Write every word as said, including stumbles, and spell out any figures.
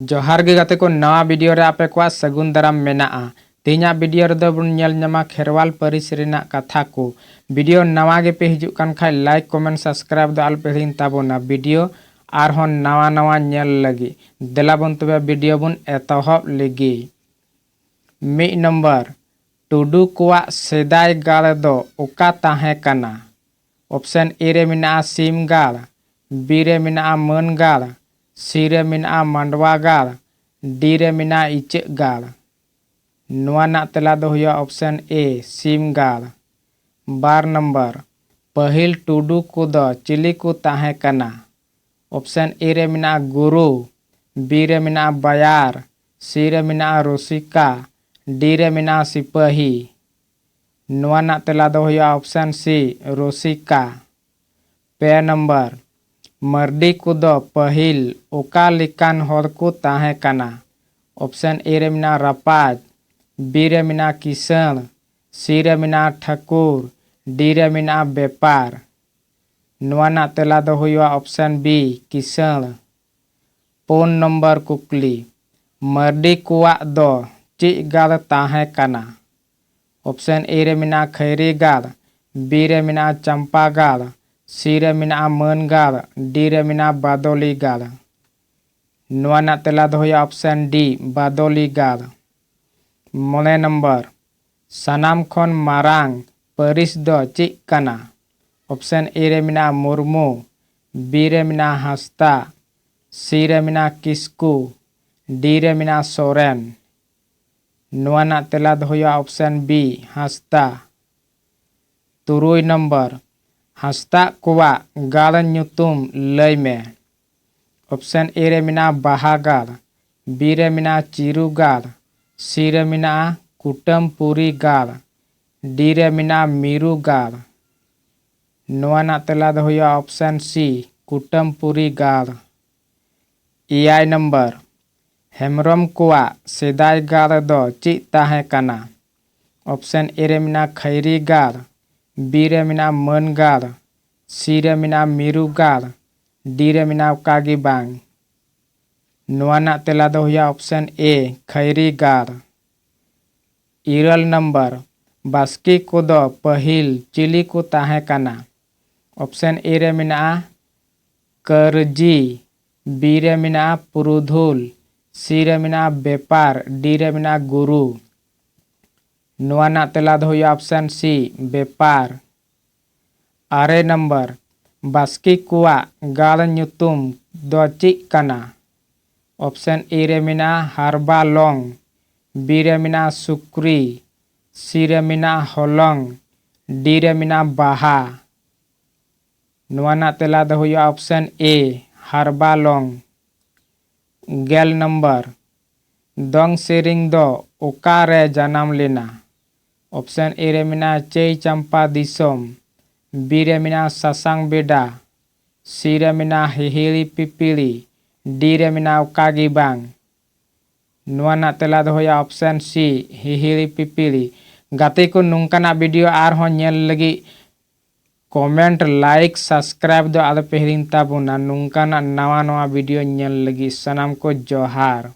ᱡᱚᱦᱟᱨ ᱜᱮ ᱜᱟᱛᱮ ᱠᱚ, ᱱᱟᱣᱟ ᱵᱷᱤᱰᱤᱭᱳ ᱨᱮ ᱟᱯᱮ ᱠᱚᱣᱟᱜ ᱥᱟᱹᱜᱩᱱ ᱫᱟᱨᱟᱢ ᱢᱮᱱᱟᱜᱼᱟ᱾ ᱛᱮᱦᱮᱧᱟᱜ ᱵᱷᱤᱰᱤᱭᱳ ᱨᱮᱫᱚ ᱵᱚᱱ ᱧᱮᱞ ᱧᱟᱢᱟ ᱠᱷᱮᱨᱣᱟᱞ ᱯᱟᱹᱨᱤᱥ ᱨᱮᱱᱟᱜ ᱠᱟᱛᱷᱟ ᱠᱚ᱾ ᱵᱷᱤᱰᱤᱭᱳ ᱱᱟᱣᱟ ᱜᱮᱯᱮ ᱦᱤᱡᱩᱜ ᱠᱟᱱ ᱠᱷᱟᱡ, ᱞᱟᱭᱤᱠ, ᱠᱚᱢᱮᱱᱴ, ᱥᱟᱵᱥᱠᱨᱟᱭᱤᱵ ᱫᱚ ᱟᱞᱚᱯᱮ ᱦᱤᱲᱤᱧ ᱛᱟᱵᱚᱱᱟ᱾ ᱵᱷᱤᱰᱤᱭᱳ ᱟᱨᱦᱚᱸ ᱱᱟᱣᱟ ᱱᱟᱣᱟ ᱧᱮᱞ ᱞᱟᱹᱜᱤᱫ ᱫᱮᱞᱟ ᱵᱚᱱ ᱛᱚᱵᱮ ᱵᱷᱤᱰᱤᱭᱳ ᱵᱚᱱ ᱮᱛᱚᱦᱚᱵ ᱞᱮᱜᱮ᱾ ᱢᱤᱫ ᱱᱚᱢᱵᱚᱨ, ᱴᱩᱰᱩ ᱠᱚᱣᱟᱜ ᱥᱮᱫᱟᱭ ᱜᱟᱲ ᱫᱚ ᱚᱠᱟ ᱛᱟᱦᱮᱸ ᱠᱟᱱᱟ? ᱚᱯᱥᱮᱱ ᱮ ᱨᱮ ᱢᱮᱱᱟᱜᱼᱟ ᱥᱤᱢ ᱜᱟᱲ, ᱵᱤ ᱨᱮ ᱢᱮᱱᱟᱜᱼᱟ ᱢᱟᱹᱱ ᱜᱟᱲ, ᱥᱤ ᱨᱮ ᱢᱮᱱᱟᱜᱼᱟ ᱢᱟᱰᱣᱟ ᱜᱟᱲ, ᱰᱤ ᱨᱮ ᱢᱮᱱᱟᱜᱼᱟ ᱤᱪᱟᱹᱜ ᱜᱟᱲ᱾ ᱱᱚᱣᱟ ᱨᱮᱱᱟᱜ ᱛᱮᱞᱟ ᱫᱚ ᱦᱩᱭᱩᱜᱼᱟ ᱚᱯᱥᱮᱱ ᱮ, ᱥᱤᱢ ᱜᱟᱲ᱾ ᱵᱟᱨ ᱱᱚᱢᱵᱚᱨ, ᱯᱟᱹᱦᱤᱞ ᱴᱩᱰᱩ ᱠᱚᱫᱚ ᱪᱤᱞᱤ ᱠᱚ ᱛᱟᱦᱮᱸ ᱠᱟᱱᱟ? ᱚᱯᱥᱮᱱ ᱮ ᱨᱮ ᱢᱮᱱᱟᱜᱼᱟ ᱜᱩᱨᱩ, ᱵᱤ ᱨᱮ ᱢᱮᱱᱟᱜᱼᱟ ᱵᱟᱭᱟᱨ, ᱥᱤ ᱨᱮ ᱢᱮᱱᱟᱜᱼᱟ ᱨᱩᱥᱤᱠᱟ, ᱰᱤ ᱨᱮ ᱢᱮᱱᱟᱜᱼᱟ ᱥᱤᱯᱟᱹᱦᱤ᱾ ᱱᱚᱣᱟ ᱨᱮᱱᱟᱜ ᱛᱮᱞᱟ ᱫᱚ ᱦᱩᱭᱩᱜᱼᱟ ᱚᱯᱥᱮᱱ ᱥᱤ, ᱨᱩᱥᱤᱠᱟ᱾ ᱯᱮ ᱱᱚᱢᱵᱚᱨ, ᱢᱟᱹᱨᱰᱤ ᱠᱚᱫᱚ ᱯᱟᱹᱦᱤᱞ ᱚᱠᱟ ᱞᱮᱠᱟᱱ ᱦᱚᱲ ᱠᱚ ᱛᱟᱦᱮᱸ ᱠᱟᱱᱟ? ᱚᱯᱥᱮᱱ ᱮ ᱨᱮ ᱢᱮᱱᱟᱜᱼᱟ ᱨᱟᱯᱟᱡᱽ, ᱵᱤ ᱨᱮ ᱢᱮᱱᱟᱜᱼᱟ ᱠᱤᱥᱟᱹᱬ, ᱥᱤ ᱨᱮ ᱢᱮᱱᱟᱜᱼᱟ ᱴᱷᱟᱹᱠᱩᱨ, ᱰᱤ ᱨᱮ ᱢᱮᱱᱟᱜᱼᱟ ᱵᱮᱯᱟᱨ᱾ ᱱᱚᱣᱟ ᱨᱮᱱᱟᱜ ᱛᱮᱞᱟ ᱫᱚ ᱦᱩᱭᱩᱜᱼᱟ ᱚᱯᱥᱮᱱ ᱵᱤ, ᱠᱤᱥᱟᱹᱬ᱾ ᱯᱩᱱ ᱱᱚᱢᱵᱚᱨ ᱠᱩᱠᱞᱤ, ᱢᱟᱹᱨᱰᱤ ᱠᱚᱣᱟᱜ ᱫᱚ ᱪᱮᱫ ᱜᱟᱲ ᱛᱟᱦᱮᱸ ᱠᱟᱱᱟ? ᱚᱯᱥᱮᱱ ᱮ ᱨᱮ ᱢᱮᱱᱟᱜᱼᱟ ᱠᱷᱟᱭᱨᱤ ᱜᱟᱲ, ᱵᱤ ᱨᱮ ᱢᱮᱱᱟᱜᱼᱟ ᱪᱟᱢᱯᱟ ᱜᱟᱲ, ᱥᱤ ᱨᱮ ᱢᱮᱱᱟᱜᱼᱟ ᱢᱟᱹᱱ ᱜᱟᱲ, ᱰᱤ ᱨᱮ ᱢᱮᱱᱟᱜᱼᱟ ᱵᱟᱫᱚᱞᱤ ᱜᱟᱲ᱾ ᱱᱚᱣᱟ ᱨᱮᱱᱟᱜ ᱛᱮᱞᱟ ᱫᱚ ᱦᱩᱭᱩᱜᱼᱟ ᱚᱯᱥᱮᱱ ᱰᱤ, ᱵᱟᱫᱚᱞᱤ ᱜᱟᱲ᱾ ᱢᱚᱬᱮ ᱱᱚᱢᱵᱚᱨ, ᱥᱟᱱᱟᱢ ᱠᱷᱚᱱ ᱢᱟᱨᱟᱝ ᱯᱟᱹᱨᱤᱥ ᱫᱚ ᱪᱮᱫ ᱠᱟᱱᱟ? ᱚᱯᱥᱮᱱ ᱮ ᱨᱮ ᱢᱮᱱᱟᱜᱼᱟ ᱢᱩᱨᱢᱩ, ᱵᱤ ᱨᱮ ᱢᱮᱱᱟᱜᱼᱟ ᱦᱟᱸᱥᱫᱟ, ᱥᱤ ᱨᱮ ᱢᱮᱱᱟᱜᱼᱟ ᱠᱤᱥᱠᱩ, ᱰᱤ ᱨᱮ ᱢᱮᱱᱟᱜᱼᱟ ᱥᱚᱨᱮᱱ᱾ ᱱᱚᱣᱟ ᱨᱮᱱᱟᱜ ᱛᱮᱞᱟ ᱫᱚ ᱦᱩᱭᱩᱜᱼᱟ ᱚᱯᱥᱮᱱ ᱵᱤ, ᱦᱟᱸᱥᱫᱟ᱾ ᱛᱩᱨᱩᱭ ᱱᱚᱢᱵᱚᱨ, ᱦᱟᱸᱥᱫᱟ ᱠᱚᱣᱟᱜ ᱜᱟᱲ ᱧᱩᱛᱩᱢ ᱞᱟᱹᱭ ᱢᱮ᱾ ᱚᱯᱥᱮᱱ ᱮ ᱨᱮ ᱢᱮᱱᱟᱜᱼᱟ ᱵᱟᱦᱟ ᱜᱟᱲ, ᱵᱤ ᱨᱮ ᱢᱮᱱᱟᱜᱼᱟ ᱪᱤᱨᱩ ᱜᱟᱲ, ᱥᱤ ᱨᱮ ᱢᱮᱱᱟᱜᱼᱟ ᱠᱩᱴᱟᱹᱢᱯᱩᱨᱤ ᱜᱟᱲ, ᱰᱤ ᱨᱮ ᱢᱮᱱᱟᱜᱼᱟ ᱢᱤᱨᱩ ᱜᱟᱲ᱾ ᱱᱚᱣᱟ ᱨᱮᱱᱟᱜ ᱛᱮᱞᱟ ᱫᱚ ᱦᱩᱭᱩᱜᱼᱟ ᱚᱯᱥᱮᱱ ᱥᱤ, ᱠᱩᱴᱟᱹᱢᱯᱩᱨᱤ ᱜᱟᱲ᱾ ᱮᱭᱟᱭ ᱱᱚᱢᱵᱚᱨ, ᱦᱮᱢᱵᱨᱚᱢ ᱠᱚᱣᱟᱜ ᱥᱮᱫᱟᱭ ᱜᱟᱲ ᱫᱚ ᱪᱮᱫ ᱛᱟᱦᱮᱸ ᱠᱟᱱᱟ? ᱚᱯᱥᱮᱱ ᱮ ᱨᱮ ᱢᱮᱱᱟᱜᱼᱟ ᱠᱷᱟᱭᱨᱤ ᱜᱟᱲ, ᱵᱤ ᱨᱮ ᱢᱮᱱᱟᱜᱼᱟ ᱢᱟᱹᱱ ᱜᱟᱲ, ᱥᱤ ᱨᱮ ᱢᱮᱱᱟᱜᱼᱟ ᱢᱤᱨᱩ ᱜᱟᱲ, ᱰᱤ ᱨᱮ ᱢᱮᱱᱟᱜᱼᱟ ᱚᱠᱟ ᱜᱮ ᱵᱟᱝ᱾ ᱱᱚᱣᱟ ᱨᱮᱱᱟᱜ ᱛᱮᱞᱟ ᱫᱚ ᱦᱩᱭᱩᱜᱼᱟ option A, ᱠᱷᱟᱭᱨᱤ ᱜᱟᱲ᱾ ᱤᱨᱟᱹᱞ ᱱᱟᱢᱵᱟᱨ, ᱵᱟᱥᱠᱮ ᱠᱚᱫᱚ ᱯᱟᱹᱦᱤᱞ ᱪᱤᱞᱤ ᱠᱚ ᱛᱟᱦᱮᱸ ᱠᱟᱱᱟ? Option A ᱨᱮ ᱢᱮᱱᱟᱜᱼᱟ ᱠᱟᱹᱨᱡᱤ, B ᱨᱮ ᱢᱮᱱᱟᱜᱼᱟ ᱯᱩᱨᱩᱫᱷᱩᱞ, C ᱨᱮ ᱢᱮᱱᱟᱜᱼᱟ ᱵᱮᱯᱟᱨ, D ᱨᱮ ᱢᱮᱱᱟᱜᱼᱟ ᱜᱩᱨᱩ᱾ ᱱᱚᱣᱟ ᱨᱮᱱᱟᱜ ᱛᱮᱞᱟ ᱫᱚ ᱦᱩᱭᱩᱜᱼᱟ option C, ᱵᱮᱯᱟᱨ᱾ ᱟᱨᱮ ᱱᱟᱢᱵᱟᱨ, ᱵᱟᱥᱠᱮ ᱠᱚᱣᱟᱜ ᱜᱟᱲ ᱧᱩᱛᱩᱢ ᱫᱚ ᱪᱮᱫ ᱠᱟᱱᱟ? Option A ᱨᱮ ᱢᱮᱱᱟᱜᱼᱟ ᱦᱟᱨᱵᱟᱞᱚᱝ, B ᱨᱮ ᱢᱮᱱᱟᱜᱼᱟ ᱥᱩᱠᱨᱤ, C ᱨᱮ ᱢᱮᱱᱟᱜᱼᱟ ᱦᱚᱞᱚᱝ, D ᱨᱮ ᱢᱮᱱᱟᱜᱼᱟ ᱵᱟᱦᱟ᱾ ᱱᱚᱣᱟ ᱨᱮᱱᱟᱜ ᱛᱮᱞᱟ ᱫᱚ ᱦᱩᱭᱩᱜᱼᱟ option A, ᱦᱟᱨᱵᱟᱞᱚᱝ᱾ ᱜᱮᱞ ᱱᱟᱢᱵᱟᱨ, ᱫᱚᱝ ᱥᱮᱨᱮᱧ ᱫᱚ ᱚᱠᱟᱨᱮ ᱡᱟᱱᱟᱢ ᱞᱮᱱᱟ? Option A ᱨᱮ ᱢᱮᱱᱟᱜᱼᱟ ᱪᱟᱹᱭ ᱪᱟᱢᱯᱟ ᱫᱤᱥᱚᱢ, B ᱨᱮ ᱢᱮᱱᱟᱜᱼᱟ ᱥᱟᱥᱟᱝ ᱵᱮᱰᱟ, C ᱨᱮ ᱢᱮᱱᱟᱜᱼᱟ ᱦᱤᱦᱤᱲᱤ ᱯᱤᱯᱤᱲᱤ, D ᱨᱮ ᱢᱮᱱᱟᱜᱼᱟ ᱚᱠᱟ ᱜᱮ ᱵᱟᱝ᱾ ᱱᱚᱣᱟ ᱨᱮᱱᱟᱜ ᱛᱮᱞᱟ ᱫᱚ ᱦᱩᱭᱩᱜᱼᱟ option C, ᱦᱤᱦᱤᱲᱤ ᱯᱤᱯᱤᱲᱤ᱾ ᱜᱟᱛᱮ ᱠᱚ, ᱱᱚᱝᱠᱟᱱᱟᱜ video ᱟᱨᱦᱚᱸ ᱧᱮᱞ ᱞᱟᱹᱜᱤᱫ comment, like, subscribe ᱫᱚ ᱟᱞᱚᱯᱮ ᱦᱤᱲᱤᱧ ᱛᱟᱵᱚᱱᱟ᱾ ᱱᱚᱝᱠᱟᱱᱟᱜ ᱱᱟᱣᱟ ᱱᱟᱣᱟ video ᱧᱮᱞ ᱞᱟᱹᱜᱤᱫ ᱥᱟᱱᱟᱢ ᱠᱚ ᱡᱚᱦᱟᱨ᱾